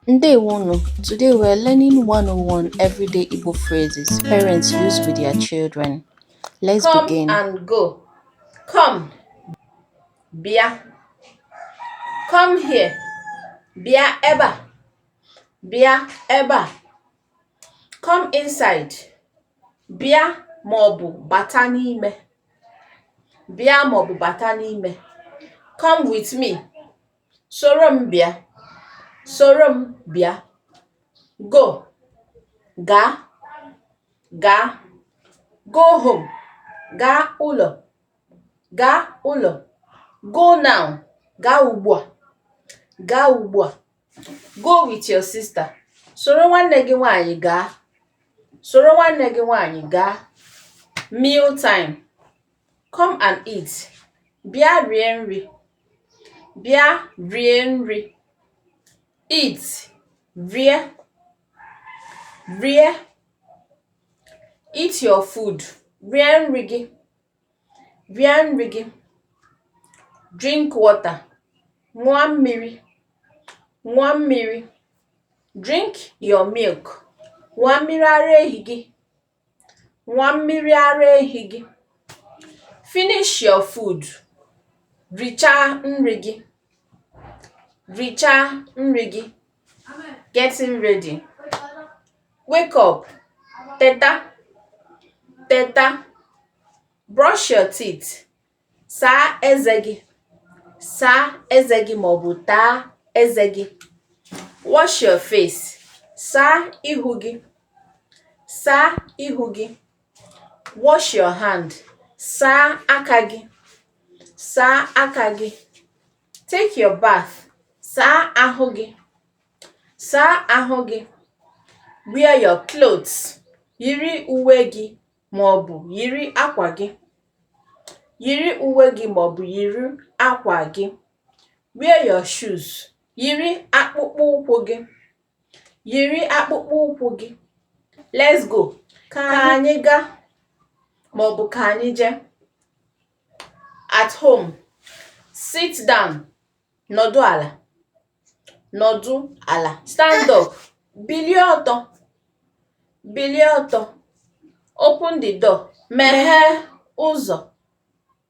Ndewonu. Today we're learning 101 everyday Igbo phrases parents use with their children. Let's Come begin. And go. Come. Bịa. Come here. Bịa ebe a. Bịa ebe a. Come inside. Bịa maọbụ bata n'ime. Bịa maọbụ bata n'ime. Come with me. Soro m bịa. Soro m bịa. Go. Gaa. Gaa. Go home. Gaa ụlọ. Gaa ụlọ. Go now. Gaa ugbu a. Gaa ugbu a. Go with your sister. Soro nwanne gị nwaanyị gaa. Soro nwanne gị nwaanyị gaa. Meal time. Come and eat. Bịa rie nri. Bịa rie nri. Eat. Rie. Rie. Eat your food. Rie nri gị. Rie nri gị. Drink water. Ṅụọ mmiri. Ṅụọ mmiri. Drink your milk. Ṅụọ mmiri ara ehi gị. Ṅụọ mmiri ara ehi gị. Finish your food. Richaa nri gị. Richaa nri gị. Getting ready. Wake up. Teta. Teta. Brush your teeth. Saa eze gị. Saa eze gị maọbụ taa eze gị. Wash your face. Saa ihu gị. Saa ihu gị. Wash your hand. Saa aka gị. Saa aka gị. Take your bath. Saa ahụ gị. Saa ahụ gị. Wear your clothes. Yiri uwe gị maọbụ yiri akwa gị. Yiri uwe gị maọbụ yiri akwa gị. Wear your shoes. Yiri akpụkpọ ụkwụ gị. Yiri akpụkpọ ụkwụ gị. Let's go. Ka anyị gaa maọbụ ka anyị jee. At home. Sit down. Nọdụ ala. Nọdụ ala. Stand up. Bilie ọtọ. Bilie ọtọ. Open the door. Meghee ụzọ.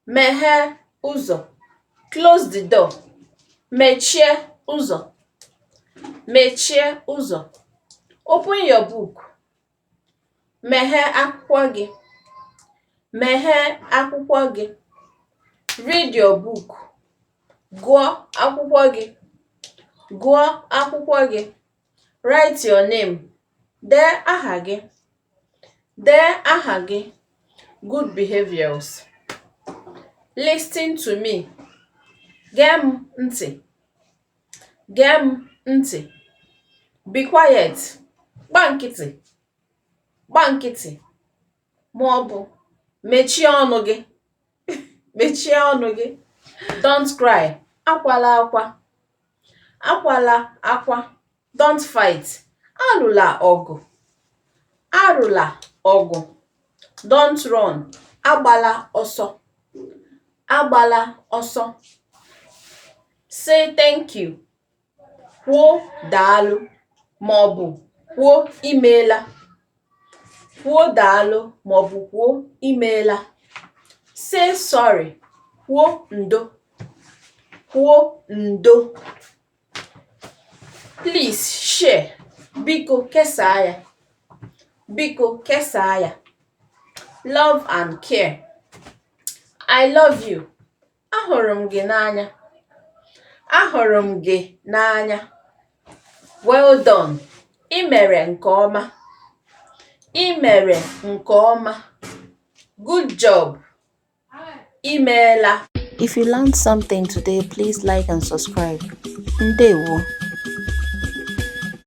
Meghee ụzọ. Close the door. Mechie ụzọ. Mechie ụzọ. Open your book. Meghee akwụkwọ gị. Meghee akwụkwọ gị. Read your book. Gụọ akwụkwọ gị. Gụọ akwụkwọ gị. Write your name. Dee aha gị. Dee aha gị. Good behaviors. Listen to me. Gee m ntị. Gee m ntị. Be quiet. Gba nkịtị. Gba nkịtị. Maọbụ mechie ọnụ gị. Mechie ọnụ gị. Don't cry. Akwala akwa. Akwala akwa. Don't fight. Alụla ọgụ. Alụla ọgụ. Don't run. Agbala ọsọ. Agbala ọsọ. Say thank you. Kwuo daalụ maọbụ kwuo imeela. Kwuo daalụ maọbụ kwuo imeela. Say sorry. Kwuo ndo. Kwuo ndo. Please share. Biko kesaa ya. Biko kesaa ya. Love and care. I love you. Ahụrụ m gị n'anya. Ahụrụ m gị n'anya. Well done. I mere nke ọma. I mere nke ọma. Good job. Imeela. If you learned something today, please like and subscribe. Ndewo.